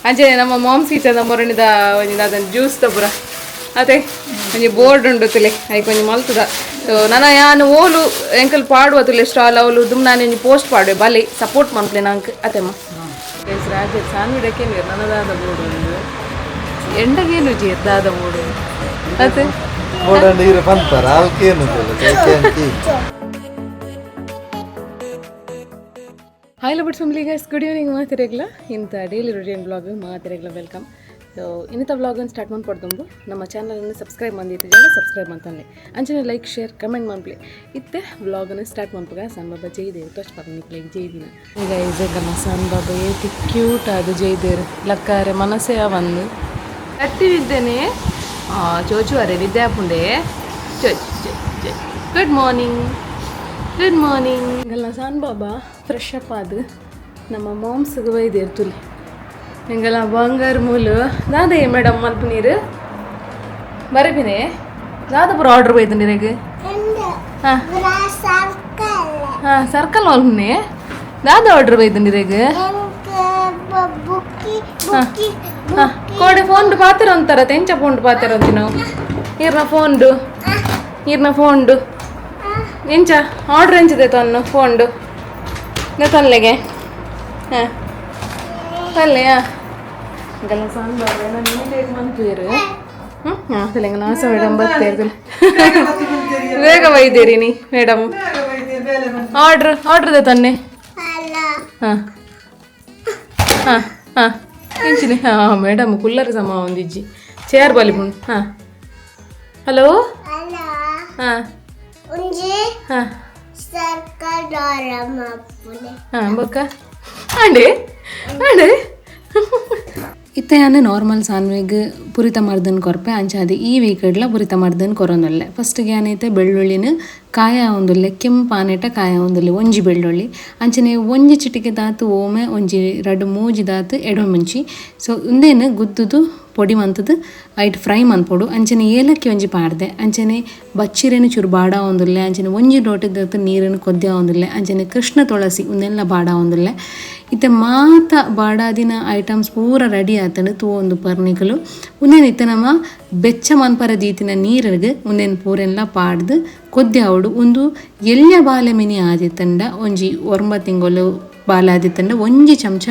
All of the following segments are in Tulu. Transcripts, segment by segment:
ಅಂಚನೆ ನಮ್ಮ ಮಾಮ್ಸ್ ಕಿಚನ್ ಮೊರಣಿದ ಒಂಜಿ ದಾದ ಜ್ಯೂಸ್ ದ ಪೂರ ಅದೇ ಒಂಜಿ ಬೋರ್ಡ್ ಉಂಡು ತುಲೆ ಐಕ್ ಒಂಜಿ ಮಲ್ತದ. ಸೊ ನನ ಯಾನ್ ಓಲು ಎಂಕಲ್ ಪಾಡುವ ತುಲೆ ಸ್ಟಾಲ್ ಅವಲು ದುಮ್ ನಾನು ಒಂಜಿ ಪೋಸ್ಟ್ ಪಾಡುವೆ, ಬಲೆ ಸಪೋರ್ಟ್ ಮನ್ಪ್ಲೆ ನಂಕ್ ಅತೆಮ್ಮ. ರಾಜೇಶ್ ಸಾನ್ವಿಡಕ್ಕೆ ನನದಾದ ಬೋರ್ಡ್ ಉಂಡು ಎಂಡಗೇನು ದಾದ ಬೋರ್ಡ್ ಅತೆ. ಬೋರ್ಡ್ ಈರು ಪನ್ಪರ ಅಲ್ಕೇನು. Hi love family guys, good evening ಮಾತಿರೇಗ್ಲ. ಇಂಥ ಡೈಲಿ ರುಟೀನ್ ಬ್ಲಾಗ್ ಮಾತಿರೇಗ್ಲ welcome. So ಇನ್ನಿತ ವ್ಲಾಗನ್ನು ಸ್ಟಾರ್ಟ್ ಮಾಡ್ಕೊಡ್ತಂಬು ನಮ್ಮ ಚಾನಲನ್ನು ಸಬ್ಸ್ಕ್ರೈಬ್ ಮಂದಿತ್ತು ಸಬ್ಸ್ಕ್ರೈಬ್ ಅಂತಂದೆ, ಅಂಚನೆ ಲೈಕ್ ಶೇರ್ ಕಮೆಂಟ್ ಮಾಡ್ಲಿ. ಇತ್ತೆ ವ್ಲಾಗನ್ನು ಸ್ಟಾರ್ಟ್ ಮಾಡ್ಪಗ ಸನ್ ಬಾಬಾ ಜೈದೇವ್ ಟಚ್ ಪರ್ನಿಕ್ಲೆ ಜೈದಿನ. ಗೈಸ್, ನಮ್ಮ ಸನ್ ಬಾಬಾ ಏತಿ ಕ್ಯೂಟ್ ಅದು ಜೈದೇರು ಲಕ್ಕಾರೆ ಮನಸ್ಸೇ ಒಂದು ಕಟ್ಟಿದ್ದೇನೆ. ಚೋಚು ಅರೆ ವಿದ್ಯಾಪುಂಡೆ ಚೋಚು. Good morning, good morning. ಎಂಗಲ್ನ ಸನ್ ಬಾಬಾ ಫ್ರೆಶ್ ಅಪ್ ಆದು ನಮ್ಮ ಮಾಮ್ಸ್ಗೆ ಬೈದೇರು ತುಲಿ. ಎಂಗಲ ಬಂಗಾರ ಮೂಲು ದಾದ ಮೇಡಮ್ ಮಲ್ಪ ನೀರು ಬರಬಿನೆ ದಾದ ಪೂರ ಆರ್ಡರ್ ಬೈದು ನೀರಿಗೆ. ಹಾಂ ಹಾಂ, ಸರ್ಕಲ್ ಮಲ್ಪನೆ ದಾದ ಆರ್ಡರ್ ಬೈದು ನೀರಿಗೆ. ಹಾಂ ಹಾಂ, ಕೋಡೆ ಫೋನ್ ಪಾತ್ರ ಅಂತಾರ ತೆಂಚ ಫೋನ್ ಪಾತ್ರ ಅಂತಿನ ಈರ್ನ ಫೋನ್ಡು ಈರ್ನ ಫೋನ್ಡು ಎಂಚ ಆರ್ಡ್ರ್ ಎಂಚಿದೆ ತನ್ನು ಫೋನ್ಡು ತನ್ಲೆಗೆ. ಹಾಂ ತಲ್ಲೆಯಾ ಎಂಗೆಲ್ಲ ಸಾಂಬಾರ್ ನೀಟಾಗಿ ಮನ್ಪುಯರು. ಹ್ಞೂ ಹಾಂ, ತೆಲಂಗಾಣ ಆಸ ಮೇಡಮ್ ಬರ್ತೇವೆ. ಬೇಗ ಬೈದೇರಿ ನೀ ಮೇಡಮ್. ಆರ್ಡ್ರ್ ಆರ್ಡ್ರ್ ಇದೆ ತನ್ನೆ. ಹಾಂ ಹಾಂ ಹಾಂ, ಎಂಚಿನಿ. ಹಾಂ ಮೇಡಮ್, ಕುಲ್ಲರ್ ಸಮ ಒಂದಿಜ್ಜಿ ಚೇರ್ ಬಲಿಪುಂಡು. ಹಾಂ, ಹಲೋ. ಹಾಂ ಹಾಂ ಹಾಂ, ಬೊಕ್ಕ ಆಂಡೆ ಆಂಡೆ. ಇತ್ತೆ ಯಾನ್ ನಾರ್ಮಲ್ ಸಾನ್ವೆಗ್ ಪುರಿತ ಮರ್ದನ್ ಕೊರ್ಪೆ ಅಂಚಾದ್ ಈ ವೀಕೆಡ್ಲ ಪುರಿತ ಮರ್ದನ್ ಕೊರೊಂದುಲ್ಲೆ. ಫಸ್ಟ್ಗೆ ಯಾನೈತೆ ಬೆಳ್ಳುಳ್ಳಿನ ಕಾಯ ಆವೊಂದುಲ್ಲೆ, ಕೆಂಪಾನೆಟ ಕಾಯ ಆವೊಂದುಲ್ಲೆ. ಒಂಜಿ ಬೆಳ್ಳುಳ್ಳಿ, ಅಂಚನೆ ಒಂಜಿ ಚಿಟಿಕೆ ದಾತ್ ಓಮೆ, ಒಂಜಿ ರಡ್ಡ್ ಮೂಜಿ ದಾತ್ ಎಡಮೆಂಚಿ. ಸೊ ಉಂದೆನ್ ಗುದ್ದುದು ಪೊಡಿ ಮಂತುದು ಐಟ್ ಫ್ರೈ ಮನ್ಪೊಡು. ಅಂಚನೆ ಏಲಕ್ಕಿ ಒಂಜಿ ಪಾಡ್ದೆ, ಅಂಚನೆ ಬಚ್ಚಿರೆನ್ ಚೂರು ಬಾಡಾವೊಂದುಲ್ಲೆ, ಅಂಚನೆ ಒಂಜಿ ಲೋಟದ ನೀರನ್ನು ಕೊದ್ಯಾವೊಂದುಲ್ಲೆ, ಅಂಚನೆ ಕೃಷ್ಣ ತುಳಸಿ ಉಂದೆನ್ಲ ಬಾಡಾವೊಂದುಲ್ಲೆ. ಇತ್ತೆ ಮಾತ ಬಾಡಾದಿನ ಐಟಮ್ಸ್ ಪೂರ ರೆಡಿ ಆತಂಡು ತೂವೊಂದು ಪರ್ನಿಕಲು. ಉಂದೆನ್ ಇತ್ತೆ ನಮ ಬೆಚ್ಚ ಮನ್ಪರ ದೀತಿನ ನೀರಿಗೆ ಉಂದೆನ್ ಪೂರೆನ್ಲ ಪಾಡ್ದು ಕೊದ್ಯಾವೊಡು. ಉಂದು ಎಲ್ಯ ಬಾಲೆ ಮಿನಿ ಆದಿತ್ತಂಡ, ಒಂಜಿ 9 ತಿಂಗಳು ಬಾಲೆ ಆದಿತ್ತಂಡ ಒಂಜಿ ಚಮಚ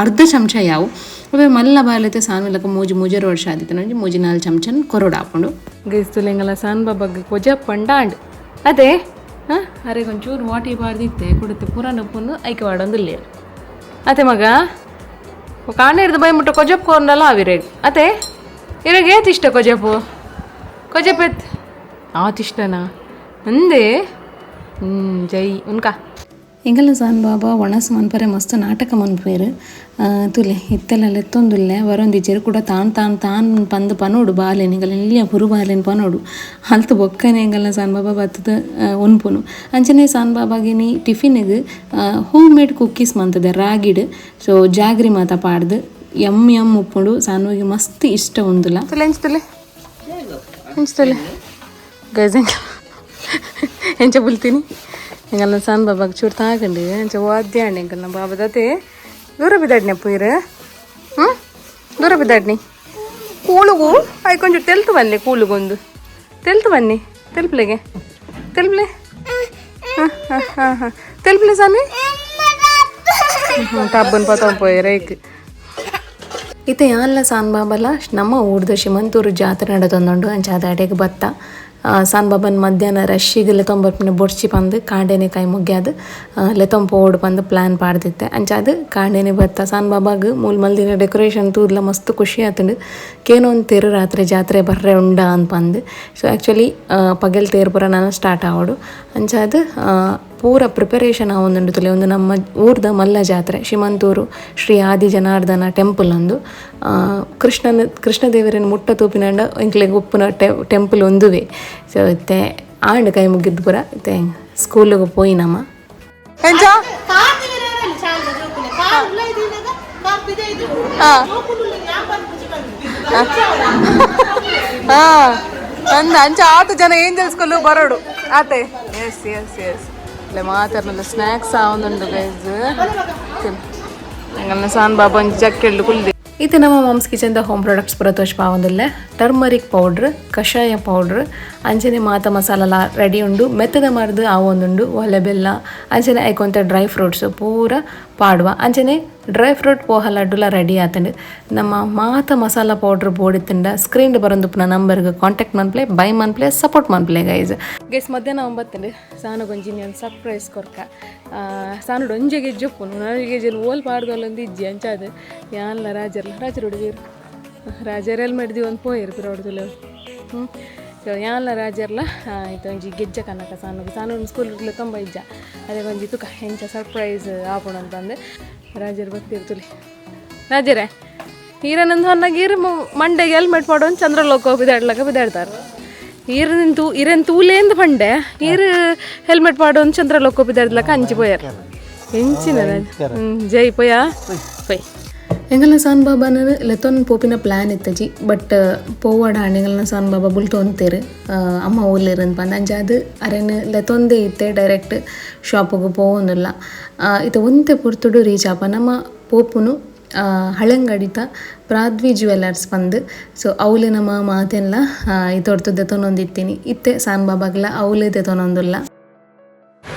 ಅರ್ಧ ಚಮಚ ಯಾವು. ಅವೇ ಮಲ್ಲ ಬಾಲೆತೆ ಸಾನ್ವಿಲಕ ಮೂಜಿ ಮೂಜರೆ ವರ್ಷ ಆದಿತ್ತಂಡ ಒಂಜಿ ಮೂಜಿ ನಾಲ್ ಚಮಚನ್ ಕೊರೊಡಾಪುಂಡು. ಗೈಸ್ತುಲೆಂಗಲ ಸಾನ್ ಬಾಬಗ್ ಕೊಜ ಪಂಡಾಂಡ್ ಅದೇ. ಹಾಂ, ಅರೆ ಒಂಚೂರು ವಾಟಿ ಬಾರ್ದಿತ್ತೆ ಕೊಡುತ್ತೆ ಪೂರ ನೊಪ್ಪುಂದು ಐಕೆ ವಾಡೊಂದುಲ್ಲೇರು ಅತೆ. ಮಗ ಕಾಣೆ ಬಾಯ್ ಮುಟ್ಟ ಕೊಜಪ್ ಕೋರ್ನಲ್ಲ ಅವಿರೇಗ್ ಅತೆ. ಇರಗ್ ಏತ್ ಇಷ್ಟ ಕೊಜಪ್ಪು? ಕೊಜಪ್ ಎತ್ ಆತ್ ಇಷ್ಟನಾ ಅಂದೆ. ಹ್ಞೂ, ಜೈ ಉನ್ಕಾ. ಎಂಕಲ್ನ ಸಾನ್ ಬಾಬಾ ಒಣಸ್ ಮನ್ಪರೆ ಮಸ್ತ್ ನಾಟಕ ಮನ್ಪುವೆರ್. ತೂಲೆ ಇತ್ತೆಲ ಲೆತ್ತೊಂದುಲ್ಲೆ ಬರೊಂದಿಜ್ಜೆರ್ ಕೂಡ. ತಾನ್ ತಾನ್ ತಾನ್ ಪಂದ್ ಪನೊಡು ಬಾಲೆನ್, ಎಂಕಲ್ನ ಎಲ್ಯ ಪುರು ಬಾಲೆನ್ ಪನೊಡು. ಅಲ್ತ್ ಬೊಕ್ಕನೆ ಎಂಕಲ್ನ ಸಾನ್ ಬಾಬಾ ಬತ್ತುದು ಉನ್ಪುನು. ಅಂಚನೆ ಸಾನ್ ಬಾಬಾಗಿನಿ ಟಿಫಿನ್ಗ್ ಹೋಮ್ ಮೇಡ್ ಕುಕ್ಕೀಸ್ ಮಂತುದೆ ರಾಗಿಡ್. ಸೊ ಜಾಗ್ರಿ ಮಾತ ಪಾಡ್ದು ಯಮ್ ಯಮ್ ಉಪ್ಪುಂಡು. ಸಾನ್ವಿಗೆ ಮಸ್ತ್ ಇಷ್ಟ ಉಂದುಲ. ತುಲೆ ಎಂಚ ತುಲೆ ಎಂಚ ತುಲೆ ಗೈಸ್, ಎಂಕ ಎಂಚ ಬುಲ್ತೀನಿ. ಎಂಕಲ್ನ ಸನ್ ಬಾಬಾಗ್ ಚೂರು ತಾಗಂಡು ಎಂಚ ವಾದ್ಯ ಅಂಡ್ ಎಂಕಲ್ನ ಬಾಬಾ ದಾತೆ. ದೂರ ಬಿದ್ದಾಡ್ನಿ ಅಪ್ಪು ಇರು. ಹ್ಞೂ, ದೂರ ಬಿದ್ದಾಡ್ನಿ. ಕೂಳುಗು ಆಯ್ ಕೊಂಚೂರು ತೆಲ್ತು ಬನ್ನಿ. ಕೂಳುಗೊಂದು ತೆಲ್ತು ಬನ್ನಿ. ತೆಲ್ಪ್ಲೆಗೆ ತೆಲ್ಪ್ಲೆ. ಹಾಂ ಹಾಂ ಹಾಂ ಹಾಂ, ತೆಲ್ಪ್ಲೆ ಸಾಮಿ. ಹ್ಞೂ, ಟಬ್ಬನ್ ಪತ್ತೊಂಪೋಯ್ ರೈಕ್. ಇತ್ತೆ ಯಾನ್ಲ ಸಾನ್ ಬಾಬಲ ನಮ್ಮ ಊರ್ದ ಶಿಮಂತೂರು ಜಾತ್ರೆ ನಡತೊಂದುಂಡು. ಅಂಚಾದ್ ಅಡೆಗ್ ಬತ್ತ. ಸಾನ್ ಬಾಬನ್ ಮಧ್ಯಾಹ್ನ ರಶ್ಶಿಗ್ ಲೆತೊಂಬರ್ಪಿನ ಬೊಡ್ಚಿ ಪಂದ್ ಕಾಂಡೆನೆ ಕೈ ಮುಗ್ಯಾದ್ ಲೆತೊಂಪೋಡು ಪಂದ್ ಪ್ಲಾನ್ ಪಾಡ್ದಿತ್ತೆ. ಅಂಚಾದ್ ಕಾಂಡೆನೆ ಬತ್ತ. ಸಾನ್ ಬಾಬಾಗ್ ಮೂಲು ಮಲ್ದಿನ ಡೆಕೋರೇಷನ್ ತೂದ್ಲ ಮಸ್ತ್ ಖುಷಿ ಆತುಂಡು. ಕೇನೊಂತೆರ್ ರಾತ್ರೆ ಜಾತ್ರೆ ಬರ್ರೆ ಉಂಡಾ ಅಂದ್ ಪಂದ್. ಸೊ ಆ್ಯಕ್ಚುಲಿ ಪಗೆಲ್ ತೇರ್ ಪೂರ ನನ ಸ್ಟಾರ್ಟ್ ಆವೊಡು. ಅಂಚಾದ್ ಪೂರ ಪ್ರಿಪರೇಷನ್ ಆವೊಂದುಂಡು ತುಲೆ. ಉಂದು ನಮ್ಮ ಊರ್ದ ಮಲ್ಲ ಜಾತ್ರೆ, ಶಿಮಂತೂರು ಶ್ರೀ ಆದಿ ಜನಾರ್ದನ ಟೆಂಪಲ್ ಉಂದು. ಕೃಷ್ಣನ ಕೃಷ್ಣ ದೇವರನ್ನು ಮುಟ್ಟ ತೂಪಿನಂಡ ಎಂಕ್ಲೆಗ್ ಉಪ್ಪುನ ಟೆಂಪಲ್ ಉಂದುವೆ. ಸೊ ಇತ್ತೆ ಆಂಡ್ ಕೈ ಮುಗಿದ್ ಪೂರ ಇತ್ತೆ ಸ್ಕೂಲಿಗೆ ಪೋಯಿನಮ. ಎಂಚ ಹಾಂ ಹಾಂ ಅಂದ ಅಂಚ ಆತ ಜನ ಏಂಜಲ್ಸ್ ಕೊಲ್ಲು ಬರೋಡು ಆತೆ. ಎಸ್ ಎಸ್ ಎಸ್, ಇಲ್ಲ ಮಾತಾಡ್ನಲ್ಲ ಸ್ನ್ಯಾಕ್ಸ್ ಆವೊಂದುಂಡು ಗೈಸ್. ಎಂಗಲ್ನ ಸಾನ್ ಬಾಬಾ ಒಂಜಿ ಜಕ್ಕೆಲ್ಡು ಕುಲ್ದೆ. ಇತ್ತೆ ನಮ್ಮ ಮಾಮ್ಸ್ ಕಿಚನ್ದ ಹೋಮ್ ಪ್ರಾಡಕ್ಟ್ಸ್ ಪೂರ ತೋಜ್ಪಾವೊಂದುಲ್ಲೆ ಟರ್ಮರಿಕ್ ಪೌಡ್ರ್ ಕಷಾಯ ಪೌಡ್ರ್ ಅಂಚನೆ ಮಾತ ಮಸಾಲಲ ರೆಡಿ ಉಂಡು ಮೆತ್ತದ ಮರ್ದ್ ಆವೊಂದುಂಡು ಒಲೆ ಬೆಲ್ಲ ಅಂಚನೆ ಐಕೊಂತ ಡ್ರೈ ಫ್ರೂಟ್ಸ್ ಪೂರ ಪಾಡುವ ಅಂಚನೆ ಡ್ರೈ ಫ್ರೂಟ್ ಪೋಹ ಲಡ್ಡುಲ ರೆಡಿ ಆತಂಡು. ನಮ್ಮ ಮಾತ ಮಸಾಲ ಪೌಡ್ರ್ ಬೋಡಿತ್ತಂಡ ಸ್ಕ್ರೀನ್ ಬರಂದುಪ್ಪುನ ನಂಬರ್ಗೆ ಕಾಂಟ್ಯಾಕ್ಟ್ ಮನ್ಪ್ಲೆ ಬೈ ಮನ್ಪ್ಲೆ ಸಪೋರ್ಟ್ ಮನ್ಪ್ಲೆ ಗೈಸ್. ಗೈಸ್ ಮಧ್ಯಾಹ್ನ 9 ಸಾನುಗೊಂಜಿ ಒಂದು ಸರ್ಪ್ರೈಸ್ ಕೊರ್ಕ ಸಾನುಡು ಒಂಜೆ ಗೆಜ್ಜೆ ಉಪ್ಪುನು ನನಗೆ ಗೆಜ್ಜೆನು ಓಲ್ ಪಾಡ್ದೊಲ್ಲೊಂದು ಇಜ್ಜಿ ಅಂಚಾದ ಯಾನ್ಲ ರಾಜರ್ಲ ರಾಜರು ಹುಡುಗಿರು ರಾಜರ್ ಹೆಲ್ಮೆಟ್ the ಒಂದು ಪೋಯರು ಪಿರವಡ್ದುಲ್ಲ. ಹ್ಞೂ ಸೊ ಯಾನ್ಲ ರಾಜರ್ಲ ಆಯ್ತು ಒಂಜಿ ಗೆಜ್ಜೆ ಕನಕ ಸಾನು ಸಾನು ಸ್ಕೂಲ್ ತುಂಬ ಇಜ್ಜ ಅದೇ ಒಂಜಿ ತುಕ ಎಂಚ ಸರ್ಪ್ರೈಸ್ ಆಪುಣ ಅಂತಂದು ರಾಜರು ಬತ್ತಿರ್ತುಲಿ ರಾಜರೇ ಈರನಂದು ಹೊನ್ನಾಗ ಈರು ಮಂಡೆಗೆ ಹೆಲ್ಮೆಟ್ ಮಾಡೋನು ಚಂದ್ರಲೋಕ ಬಿದಾಡ್ಲಕ ಬಿದಾಡ್ತಾರೆ ಈರು ನಿಂತು ಇರೇನು ತೂಲೇಂದು ಪಂಡೆ ಈರು ಹೆಲ್ಮೆಟ್ ಪಾಡೋನ್ ಚಂದ್ರಲೋಕ ಬಿದಾಡ್ಲಕ ಅಂಚಿ ಪೋಯಾರ ಎಂಚಿನ ರಾಜ ಜೈ ಪೋಯಾ ಪೊಯ್. ಎಂಗಲ್ನ ಸಾನ್ ಬಾಬಾನ ಲೆತೊನ್ ಪೋಪಿನ ಪ್ಲ್ಯಾನ್ ಇತ್ತಜಿ ಬಟ್ ಪೋವಾಡ ಎಂಗಲ್ನ ಸಾನ್ ಬಾಬಾ ಬುಲ್ತೊಂತೇರು ಅಮ್ಮ ಊರ್ಲೇರಂತ ಪಂದ್ ಅಂಚಾದ್ ಅರೆನ್ ಲೆತೊಂದೇ ಇತ್ತೆ ಡೈರೆಕ್ಟ್ ಶಾಪುಗು ಪೋವೊಂದುಲ್ಲ. ಇತ್ತೆ ಒಂತೆ ಪೊರ್ತುಡು ರೀಚ್ ಆಪ ನಮ್ಮ ಪೋಪುನು ಹಳೆಂಗಡಿತ ಪ್ರಾದ್ವಿ ಜ್ಯುವೆಲರ್ಸ್ ಪಂದ್. ಸೊ ಅವ್ಲೆ ನಮ್ಮ ಮಾತೆಲ್ಲ ಇತ್ತೊಡ್ತು ದೆತೊನೊಂದಿತ್ತೀನಿ ಇತ್ತೆ ಸಾನ್ ಬಾಬಾಗ್ಲ ಅವ್ಲೆ ದೆತೊನೊಂದುಲ್ಲ.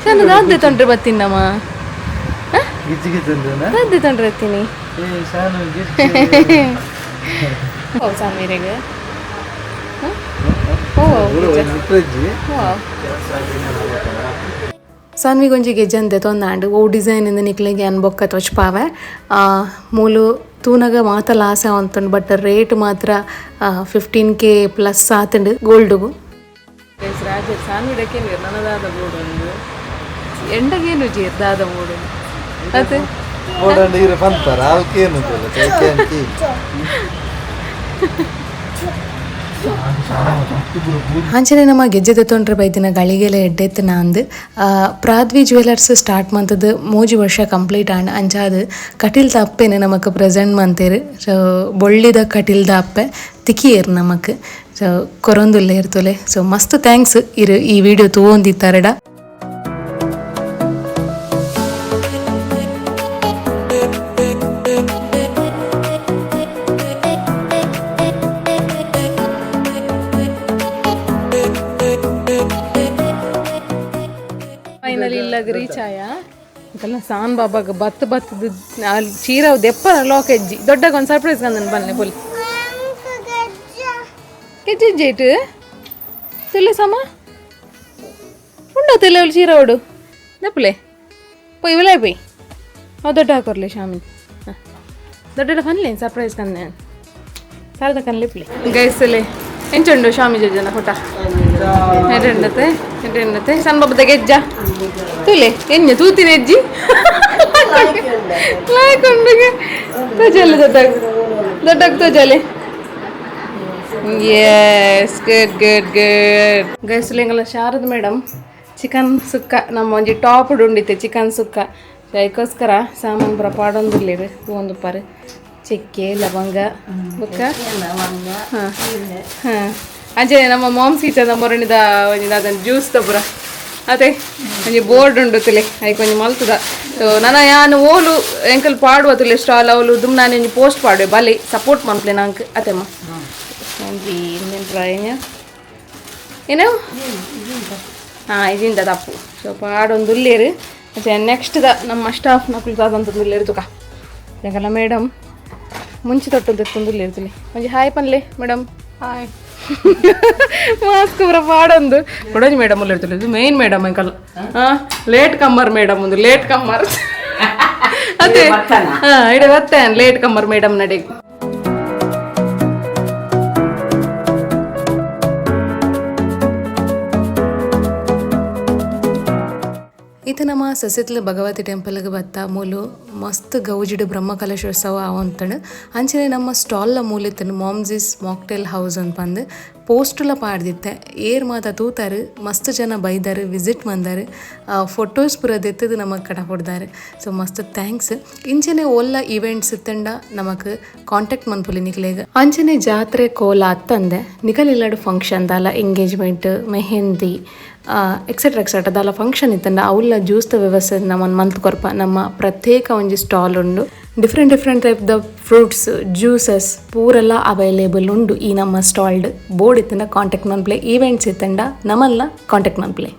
ನಾನು ದಾದ್ದೆ ತೊಂಡ್ರೆ ಬತ್ತೀನಿ ಗಿಜ್ಜಿ ಗಿಜ್ಜಂದೇನ ದಾದ್ದೆ ತೊಂಡ್ರೆ ಬತ್ತೀನಿ. ಏ ಶಾನು ಗಿಜ್ಜಿ ಓ ಸಾಮೀರೆಗ್ ಓ ಫ್ರಿಜ್ ಸಾನ್ವಿಗೊಂಜಿ ಗೆಜ್ಜನ್ ದೆತೊಂದಾಂಡ್ ಓ ಡಿಸೈನ್ ಇಂದ ನಿಕ್ಲೆಗ್ ಯಾನ್ ಬೊಕ್ಕ ತೊಚ್ಪಾವೆ. ಮೂಲು ತೂನಗ ಮಾತ ಲಾಸೆ ಆವೊಂತುಂಡು ಬಟ್ ರೇಟ್ ಮಾತ್ರ 15K plus ಆತುಂಡು ಗೋಲ್ಡುಗು. ರಾಜರ್ ಸಾನ್ವಿಡಕ್ಕೆ ನನದಾದ ಬೋಡೊಂದು ಎಂಡಗೇನು ಜೀರ್ ದಾದ ಬೋಡೊಂದು ಅತ್ತೆ ಬೋಡಂಡ ಈರು ಪನ್ಪರ ಅಲ್ಕೇನು ಕೇಂಕಿ ಅಂಚನೆ ನಮ್ಮ ಗೆಜ್ಜೆ ದೆತೊಂಡ್ರೆ ಬೈದಿನ ಗಳಿಗೆಲೆ ಎಡ್ಡೆತ್ತು ನಾಂದು. ಪ್ರಾದ್ವಿ ಜ್ಯುವೆಲರ್ಸ್ ಸ್ಟಾರ್ಟ್ ಮಂತದ್ದು 3 ವರ್ಷ ಕಂಪ್ಲೀಟ್ ಆಂಡ್ ಅಂಚಾದ್ ಕಟಿಲ್ದ ಅಪ್ಪೆನೆ ನಮಕ್ ಪ್ರೆಸೆಂಟ್ ಮಂತೇರು. ಸೊ ಬೊಳ್ಳಿದ ಕಟಿಲ್ದ ಅಪ್ಪೆ ತಿಕಿಯೇರು ನಮಕ್. ಸೊ ಕೊರೊಂದುಲ್ಲೆ ಇರ್ತುಲೆ. ಸೊ ಮಸ್ತ್ thanks ಇರು ಈ ವಿಡಿಯೋ ತೂವೊಂದಿತ್ತಾರಡ. ಫೈನಲಿ ಇಲ್ಲಾಗ ರೀಚ್ ಆಯ ಇದೆಲ್ಲ ಸಾನ್ ಬಾಬಾಗ ಬತ್ತು ಬತ್ತದ ಅಲ್ಲಿ ಚೀರ ದೆಪ್ಪ ಲಾಕ್ ಹೆಜ್ಜಿ ದೊಡ್ಡಗ ಒಂದು ಸರ್ಪ್ರೈಸ್ ಕಂದನ್ ಬನ್ನಿ ಪೊಲಿ ಗೆಜ್ಜೆ ಜೇಟ್ ತುಲೆ ಸಮ ಉಂಡ ತುಲೆ ಅವಳು ಚೀರ ಓಡು ದಪ್ಪಲೆ ಪೊಯ್ ವಿಲಾಯ್ ಪೊಯ್ ಅವು ದೊಡ್ಡ ಹಾಕೋರ್ಲೆ ಶಾಮಿ ಹಾಂ ದೊಡ್ಡ ಫನ್ಲೆ ಸರ್ಪ್ರೈಸ್ ಕಂದೆ ಸಾರದ ಕನ್ಲೆ ಪುಲೆ ಗೈಸಲೆ ಎಂಚುಂಡು ಶಾಮಿ ಜನ ಫೋಟ ಎಡ್ಡೆ ಎಡ್ಡೆ ಸಣ್ಣ ಬಾಬದ ಗೆಜ್ಜ ತುಲೆ ಎಣ್ಣೆ ತೂತಿನ ಹೆಜ್ಜಿ ಲಾಯ್ಕೊಂಡುಗೆ ತೋಜಲೆ ದೊಡ್ಡ ದೊಡ್ಡಗ್ ತೋಜಲೆ. S good good good ಗೈಸುಲೆ ಎಂಗಲ Sharad madam chicken sukka ನಮ್ಮ ಒಂಜಿ ಟಾಪ್ ಉಂಡಿತ್ತೆ ಚಿಕನ್ ಸುಕ್ಕ ಅದಕ್ಕೋಸ್ಕರ ಸಾಮಾನು ಪೂರ ಪಾಡೊಂದುಲ್ಲೆರ್ ಒಂದು ಪಾರು ಚಕ್ಕೆ ಲವಂಗ ಬೊಕ್ಕ ಹಾಂ ಹಾಂ ಅಂಚನೆ ನಮ್ಮ ಮಾಮ್ಸ್ ಕಿಚನ್ ಮೊರಣಿದ ಒಂಜಿ ದಾದ ಜ್ಯೂಸ್ ದ ಪೂರ ಅದೇ ಒಂಜಿ ಬೋರ್ಡ್ ಉಂಡು ತುಲೆ ಐಕ್ ಒಂಜಿ ಮಲ್ತದ. ಸೊ ನನ ಯಾನ್ ಓಲು ಎಂಕಲ್ ಪಾಡುವ ತುಲೆ ಸ್ಟಾಲ್ ಅವಲು ದುಮ್ ನಾನು ಒಂಜಿ ಪೋಸ್ಟ್ ಪಾಡುವೆ ಬಲೆ ಸಪೋರ್ಟ್ ಮನ್ಪ್ಲೆ ನಂಕ್ ಅತೆಮ್ಮ ಒಂಜಿ ಇಂದೆನ್ ಏನು ಹಾಂ ಇದಿಂದ ತಪ್ಪು. ಸೊ ಪಾಡೊಂದು ಉಲ್ಲೇರು ಮತ್ತೆ ನೆಕ್ಸ್ಟ್ the ನಮ್ಮ ಸ್ಟಾಫ್ ನಕುಲು ದಾದಂತಂದುಲ್ಲೇರು ತುಕ ಎಂಕಲ್ಲ ಮೇಡಮ್ ಮುಂಚೆ ತೊಟ್ಟು ದೆತ್ತೊಂದುಲ್ಲೇರು ತುಲೆ ಒಂಜಿ ಹಾಯ್ ಪನ್ಲೆ madam hi mask ಪೂರ ಪಾಡೊಂದು ಕೊಡೋಜಿ ಮೇಡಮ್ ಉಲ್ಲೇರ್ತುಲೆ ಇದು ಮೇನ್ ಮೇಡಮ್ ಎಂಕಲ್ಲ ಹಾಂ ಲೇಟ್ ಕಮ್ಮರ್ ಮೇಡಮ್ ಒಂದು ಲೇಟ್ ಕಮ್ಮರ್ ಅದೇ ಹಾಂ ಇಡೆ ಬತ್ತೇನೆ ಲೇಟ್ ಕಮ್ಮರ್ ಮೇಡಮ್ ನಡೆಗೆ. ಇತ್ತೆ ನಮ್ಮ ಸಸಿತ್ಲ ಭಗವತಿ ಟೆಂಪಲ್ಗೆ ಬತ್ತ ಮೂಲು ಮಸ್ತ್ ಗೌಜಿಡು ಬ್ರಹ್ಮ ಕಲಶೋತ್ಸವ ಆವೊಂತಂಡು. ಅಂಚನೆ ನಮ್ಮ ಸ್ಟಾಲ್ನ ಮೂಲಿತ್ತನು ಮಾಮ್ಸಿಸ್ ಮಾಕ್ಟೇಲ್ ಹೌಸ್ ಅಂತ ಪಂದು ಪೋಸ್ಟುಲ ಪಾಡ್ದಿತ್ತೆ. ಏರ್ ಮಾತ ತೂತಾರು ಮಸ್ತ್ ಜನ ಬೈದಾರು ವಿಸಿಟ್ ಮಂದಾರು ಫೋಟೋಸ್ ಪೂರ ದೆತ್ತದು ನಮಕ್ ಕಡ ಕೊಡ್ದಾರು. ಸೊ ಮಸ್ತ್ thanks. ಇಂಚನೆ ಓಲ್ಲ ಈವೆಂಟ್ಸ್ ಇತ್ತಂಡ ನಮಕ್ ಕಾಂಟ್ಯಾಕ್ಟ್ ಮನ್ಪುಲಿ ನಿಕ್ಲೆಗ್. ಅಂಚನೆ ಜಾತ್ರೆ ಕೋಲ ಅತ್ತಂದೆ ನಿಕಲ್ ಫಂಕ್ಷನ್ ದಾಲ engagement mehndi etcetera etcetera ದಾಲ ಫಂಕ್ಷನ್ ಇತ್ತಂಡ ಅವುಲ್ಲ ಜ್ಯೂಸ್ದ ವ್ಯವಸ್ಥೆ ನಮ್ಮನ್ನು ಮಂತ್ ಕೊರ್ಪ ನಮ್ಮ ಪ್ರತ್ಯೇಕ ಒಂಜಿ ಸ್ಟಾಲ್ ಉಂಡು. Different different type the fruits, juices ಪೂರೆಲ್ಲ available ಉಂಡು ಈ ನಮ್ಮ ಸ್ಟಾಲ್ಡ್. ಬೋರ್ಡ್ ಇತ್ತಂಡ ಕಾಂಟ್ಯಾಕ್ಟ್ ಮನ್ಪ್ಲೆ, ಈವೆಂಟ್ಸ್ ಇತ್ತಂಡ ನಮಲ್ಲ ಕಾಂಟ್ಯಾಕ್ಟ್ ಮನ್ಪ್ಲೆ.